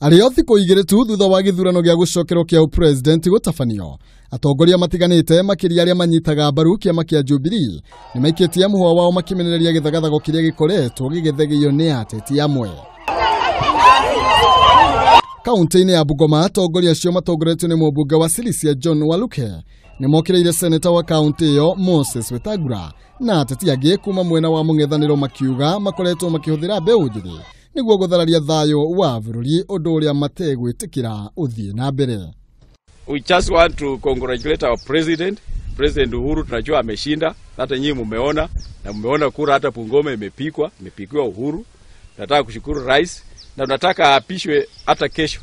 Arĩ o thikũ 2 tu thutha wa gĩthurano gĩa gũcokerwo kĩa ũpresident gũtabanio, atongoria matiganĩte makĩria arĩa manyitaga mbaru kĩama kĩa Jubilee nĩmaikĩtie mũhwa wao makĩmenereria gĩthagathago kĩrĩa gĩkoretwo gĩgĩthegio nĩ ateti amwe. Kaunti-inĩ ya Bungoma, atongoria acio matongoretio nĩ mũmbunge wa Sirisia John Waluke nĩmokĩrĩire seneta wa kaunti ĩyo Moses Wetangula na ateti angĩ kuma mwena wa mũng'ethanĩro makiuga makoretwo makĩhũthĩra mbeũ njĩthĩ nĩguo gũthararia thayũ wa bũrũri, ũndũ ũrĩa mategwĩtĩkĩra ũthiĩ na mbere. We just want to congratulate our president, President Uhuru. Tunajua ameshinda, hata nyinyi mumeona, na mumeona kura hata Bungoma imepikwa, imepikiwa Uhuru. Tunataka kushukuru rais na tunataka aapishwe hata kesho.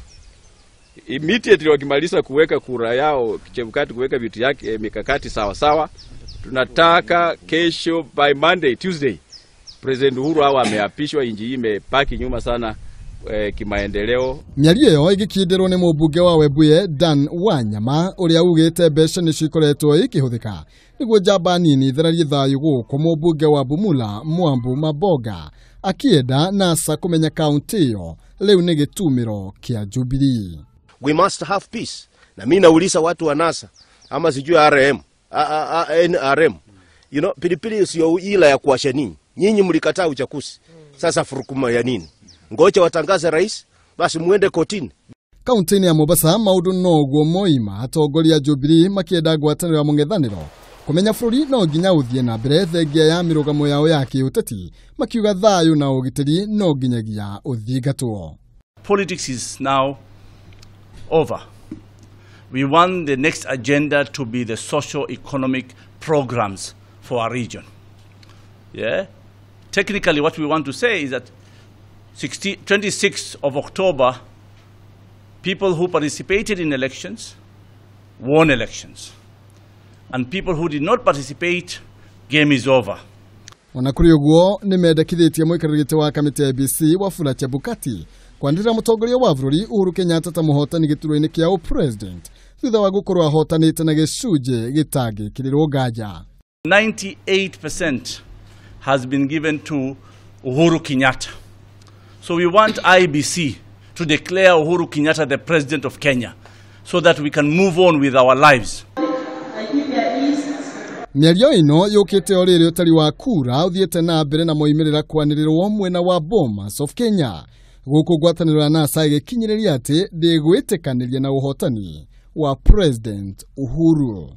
Immediately wakimaliza kuweka kura yao, Chebukati kuweka vitu yake mikakati sawa sawa, tunataka kesho by Monday, Tuesday, President Uhuru awe ameapishwa. Nchi hii imebaki nyuma sana kimaendeleo. Mĩario ĩyo ĩgĩkindĩrwo nĩ mũmbunge wa Webuye Dan Wanyama ũrĩa ugĩte mbeca nĩcio ikoretwo ikĩhũthĩka nĩguo njamba nini ithararie thayũ gũkũ mũmbunge wa Bumula Mwambu Maboga akienda NASA kũmenya kaunti ĩyo rĩu nĩ gĩtumĩro kĩa Jubilee. We must have peace. Na mimi nauliza watu wa NASA ama sijui RM, NRM. You know, pilipili sio ila ya kuwasha ninyi. Nyinyi mlikataa uchaguzi. Sasa furukuma ya nini? Ngoja watangaze rais, basi muende kotini. Kaunti-inĩ ya Mombasa maũndũ noguo moima, atongoria a Jubilee makĩenda ngwatanĩro ya mũng'ethanĩro kũmenya bũrũri no nginya ũthiĩ na mbere thengia ya mĩrũgamo yao ya kĩũteti, makiuga thayũ na ũgitĩri no nginyagia ũthingatwo. Politics is now over. We want the next agenda to be the socio-economic programs for our region. Yeah? Technically, what we want to say is that 26th of October, people who participated in elections won elections. And people who did not participate, game is over. Ona kũrĩ ũguo nĩ mendekithĩtie mũikarĩri gĩtĩ wa kamĩtĩ ya IEBC Wafula Chebukati kwanĩrĩra mũtongoria wa bũrũri Uhuru Kenyatta ta mũhotani gĩturwa-inĩ kĩa ũpresident thutha wa gũkorwo ahotanĩte na gĩcunjĩ gĩtangĩkĩrĩrwo nganja. 98% has been given to Uhuru Kenyatta. So we want IEBC to declare Uhuru Kenyatta the president of Kenya so that we can move on with our lives. Mĩario ĩno yũkĩte o rĩrĩ ũtari wa kura ũthiĩte na mbere na moimĩrĩra kwanĩrĩrwo mwena wa Bomas of Kenya, gũkũ ngwatanĩro ya NASA ĩgĩkinyĩrĩria atĩ ndĩgwĩtĩkanĩria na ũhotani wa President Uhuru.